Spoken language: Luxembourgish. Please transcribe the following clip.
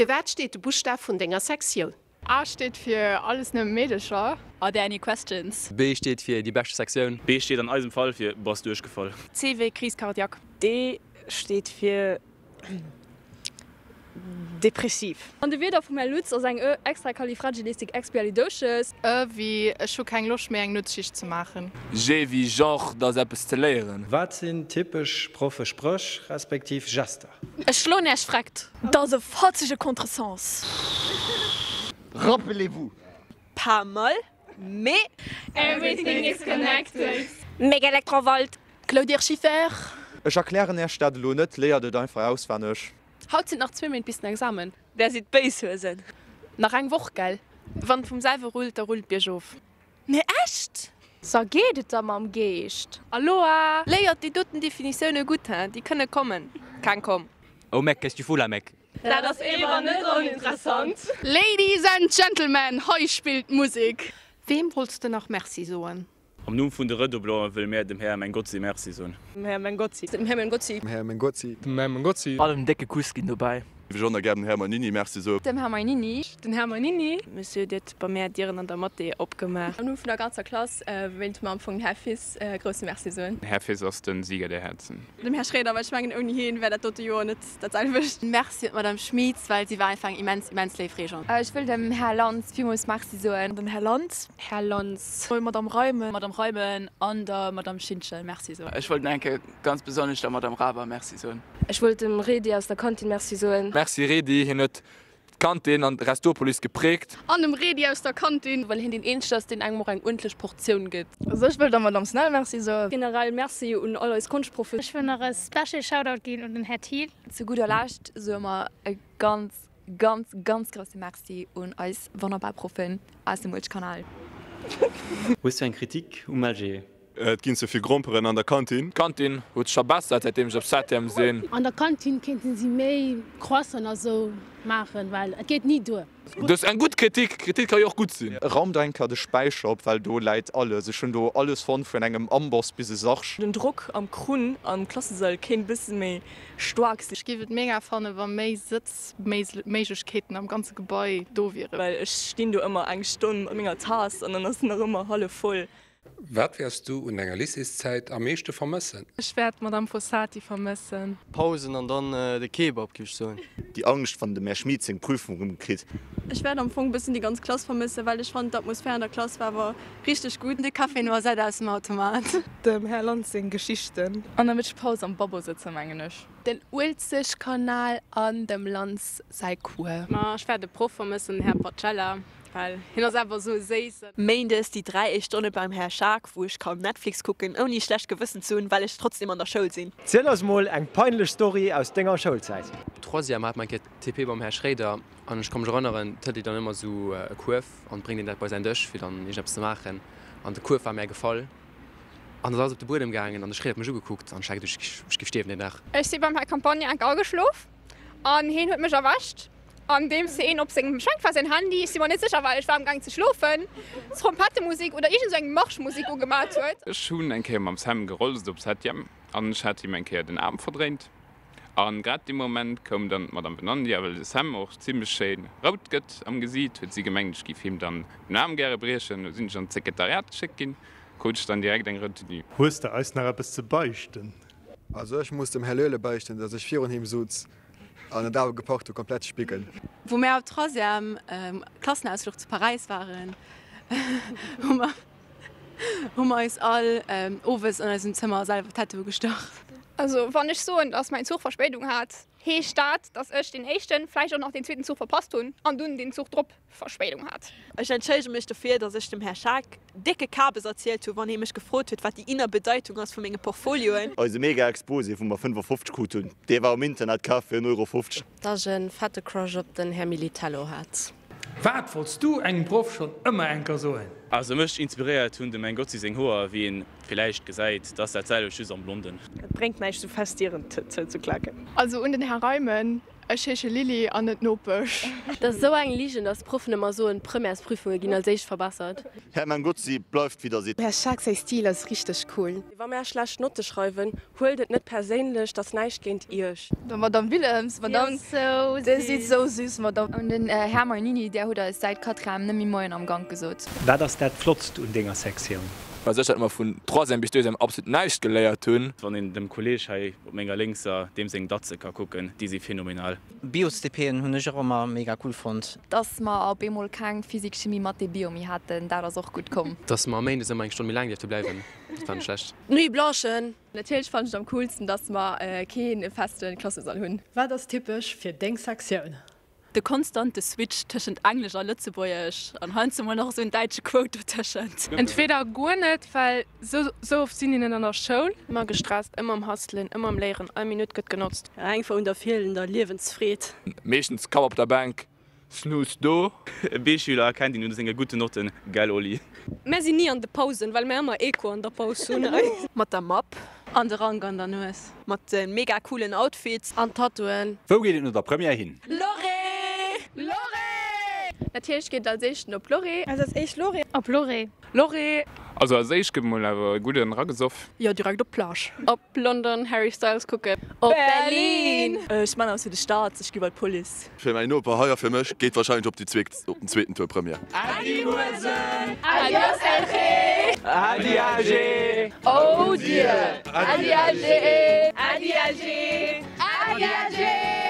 Fir wat steet de Buschtaf vun denger Sektioun? A steet fir alles nëmme Meedecher. Are there any questions? B steet fir déi beschte Sektioun. B steet an eisem Fall fir bass duerchgefall. C wéi Crise cardiaque. D steet fir depressiv. An de Wierder vum Här Lutz ass eng Ë extracalifragilisticexpialidocious. Ë wéi Ech hu keng Loscht méi eng Nuetsschicht ze maachen. G wéi Genre, 't ass eppes ze léieren. Wat sinn typesch Proffe-Spréch respektiv Gester? Ech schloen Äech freckt. 't ass e fatzege Contresens. Rappelez-vous! Pas mal, mais. Everything is connected. Megaelektronvolt. Claudir Schiffer. Ech erklären Äech dat elo net, léiert et einfach auswenneg. Haut sinn et nach zwee Méint bis den Examen. Där sidd Béishuesen. Nach eng Woch, gell? Wann et vum selwe rullt, da rullt biergof. Nee echt? Sa geet et da mam Geescht? Aloha! Léiert déi doten Definitioune gutt, hein, déi kënne kommen. Keng komm. Oh mec, qu'est-ce tu fous là mec? Dat ass ewer net oninteressant. Ladies and Gentlemen, hei spillt d'Musek! Weem wollts de nach Merci soen? Am Numm vun de Redoublanten wëlle mär dem Här Mengozzi Merci soen. Dem Här Mengozzi. Dem Här Mengozzi. Dem Här Mengozzi. Dem Här Mengozzi. Allen en décke Kuss ginn dobäi. Ech och nach gär dem Här Mainini Merci soen. Dem Här Mainini. Den Här Mainini. Monsieur, Dir hutt bei mär Dieren an der Mathé opgemaach. Am Numm vun der ganzer Klass wéilte mer am Fong dem Här Fils e grousse Merci soen. Här Fils ass den Sieger der Herzen. Dem Här Schroeder, well ech mengen ouni heen wär dat dote Joer net dat selwecht. Merci un d'Madame Schmitz, well si war einfach eng immens, immens léif Regent. Ech wëll dem Här Lantz villmools Merci soen. Dem Här Lantz. Här Lantz. Madame Reimen. Madame Reimen an der Madame Schintgen Merci soen. Ech wollt nach eng Kéier ganz besonnesch der Madame Raber Merci soen. Ech wollt dem Redi aus der Kantin Merci soen. Merci Redi, hien huet d'Kantin an d'Restopolis geprägt. An dem Redi aus der Kantin. Well hien deen eenzegen ass, deen engem och eng uerdentlech Portioun gëtt. Also ech wëll der Madame Snell Merci soen. Generell Merci un all eis Konschtproffen. Ech wëll nach e special Shoutout ginn un den Här Thiel. Zu gudder Lescht soe mer e ganz, ganz, ganz grousse Merci un eis wonnerbar Proffen aus dem Uelzechtkanal. Hues du eng Kritik um LG? Et ginn ze vill Gromperen an der Kantin. D'Kantin huet sech verbessert säitdeem ech op Septième sinn. An der Kantin kéinten si méi Croissanten a sou maachen, well et geet ni duer. Dat ass eng gutt Kritik. Kritik ka jo och gutt sinn. Raumt eng Kéier de Späicher op, well do läit alles. Ech hunn do alles fonnt, vun engem Amboss bis e Sarg. Den Drock am Krunn am Klassesall kéint bësse méi staark sinn. Ech géif et mega fannen wa méi Sëtzméiglechkeeten am ganze Gebai do wieren. Well ech stinn do ëmmer eng Stonn mat menger Taass an dann ass se nach ëmmer hallef voll. Wat wäers du un denger Lycéeszäit am meeschte vermëssen? Ech wäert d'Madame Fossati vermëssen. Pausen an dann de Kebab, géif ech soen. Déi Angscht wann dem Här Schmit seng Prüfung rëm kritt. Ech wäert am Fong bëssen déi ganz Klass vermëssen, well ech fannen d'Atmosphär an der Klass war awer richteg gutt. De Café Noisette aus dem Automat. Dem Här Lantz seng Geschichten. An der Mëttegpaus am Babbo sëtzen, mengen ech. Den Uelzechtkanal an dem Lantz säi Cours. Ma ech wäert e Proff vermëssen, den Här Pacella, well hien ass awer esou e Séissen. Méindes déi 3 éischt Stonne beim Här Schaack, wou ech kann Netflix kucken ouni schlecht Gewëssen ze hunn, well ech trotzdem an der Schoul sinn. Ziel eis mol eng peinlech Story aus denger Schoulzäit. Troisième hat mer eng Kéier TP beim Här Schréider an ech ka mech erënneren, et hëlt ee dann ëmmer esou e Kuerf an bréngt een dat bei säin Dësch fir dann iergendeppes ze maachen an de Kuerf war mär gefall an dat ass op de Buedem gaangen an de Schréider huet mech ugekuckt an ech hat geduecht ech géif stierwen deen Dag. Ech si beim Här Campagna enk ageschlof an heen huet mech erwächt andeems heen op sengem, ech mengen et war säin Handy, ech si mer net sécher, well ech war am gaang ze schlofen, Trompettemusik oder iergend esou eng Marschmusik ugemat huet. Ech hunn eng Kéier mam Sam gerolzt op Septième an ech hat him eng Kéier den Aarm verdréint. An grad dee Moment koum dann d'Madame Venandia, well de Sam och zimlech schéin rout gëtt am Gesiit, huet si gemengt, ech giff him dann den Aarm gäre briechen. Du sinn ech an d'Sekretariat geschéckt ginn, krut ech dann direkt eng Retenue. Hues de eis nach eppes ze beichten? Also ech muss dem Här Loehle beichten, dass ech virun him suz an et awer gepackt hu komplett ze spickeln. Wou mär op Troisième Klassenausfluch zu Paräis waren, hu mer Hu mer eis all owes an eisem Zëmmer selwer Tattooe gestach. Also wann ech soen, dass mäin Zuch Verspéidung hat, heescht dat, dass ech deen éischten, vläicht och nach deen zweeten Zuch verpasst hunn an dunn deen Zuch drop Verspéidung hat. Ech entschëllege mech dofir, dass ech dem Här Schaack décke Kabes erzielt hu wann hie mech gefrot huet, wat déi inner Bedeitung ass vu menge Portfolioen. Eise mega Exposé wou mer 55 krut hunn, dee war um Internet kaf fir 1,50 Euro. Dass ech en fette Crush op den Här Militello hat. Wat wollts du engem Proff schonn ëmmer enker soen? Also mech inspiréiert hunn dem Mengozzi seng Hoer, wéi een villäicht gesäit, dat ass dat selwecht just am blonden. Et bréngt näischt sou fest Dieren zouzeklaken. Also un den Här Reimen. Ech heesche Lily an net Nopesch. Dat ass esou eng Ligen, dass d'Proffen ëmmer soen, d'Premièresprüfunge ginn als éischt verbessert. Här Mengozzi, bleift wéi der sidd. Här Schaack säi Stil ass richteg cool. Wa mär schlecht Notte schreiwen, huelt et net perséinlech, 't ass näischt géint iech. Der Madame Willems, Madame, Dir sidd sou süß, Madame. Un den Här Mainini, Där hutt eis säit Quatrième nëmme Moien am Gank gesot. Wat ass dat Flottst un denger Sektioun? Well ech dat ëmmer vun Troisième bis Deuxième absolut näischt geléiert hunn. Wann een dem Kolleg hei op menger lénkser, deem seng Datze ka kucken, déi si phänomenal. Bios-TPen hunn ech och ëmmer mega cool fonnt. Dass mer op eemol keng Physik, Chimie, Mathé, Bio méi haten, dat ass och gutt komm. Dass mer méindes ëmmer eng Stonn méi laang dierfte bleiwen, dat war net schlecht. D'Nuit Blanche! Natierlech fannen ech et am coolsten, dass mer kee feste Klassesall hunn. Wat ass typesch fir deng Sektioun? De konstante Switch tëschent Englesch a Lëtzebuergesch an heiansdo mol nach esou en däitsche Quote dotëschent. Entweder guer net, well sou oft sinn een net an der Schoul. Ëmmer gestresst, ëmmer am Hustlen, ëmmer am Léieren, all Minutt gëtt genotzt. Einfach un der feelender Liewensfreed. Meeschtens Kapp op der Bänk, Snooze do. E B-Schüler erkennt een un senge gudden Notten, gell Oli? Mär sinn ni an de Pausen, well mär ëmmer Echo an der Paus hunn. Mat der Mapp. An de Rank an der Nues. Mat de mega coolen Outfits. An d'Tattooen. Wou geet et no der Première hin? Lorée! Lorée! Natierlech geet et als éischten op Lorée. Also als éischt Lorée. Op Lorée. Lorée! Also als éischt gëtt mol awer e gudden ragesoff. Jo, direkt op d'Plage. Op London, Harry Styles kucken. Op Berlin! Ech man eppes fir de Staat, ech gi bei d'Police. Fir mäin Noper hei a fir mech geet wahrscheinlech op déi zweet, op den zweeten Tour Première. Äddi Muesen! Adios LG! Äddi AG! Oh Dier! Äddi AG! Äddi AG! Äddi AG!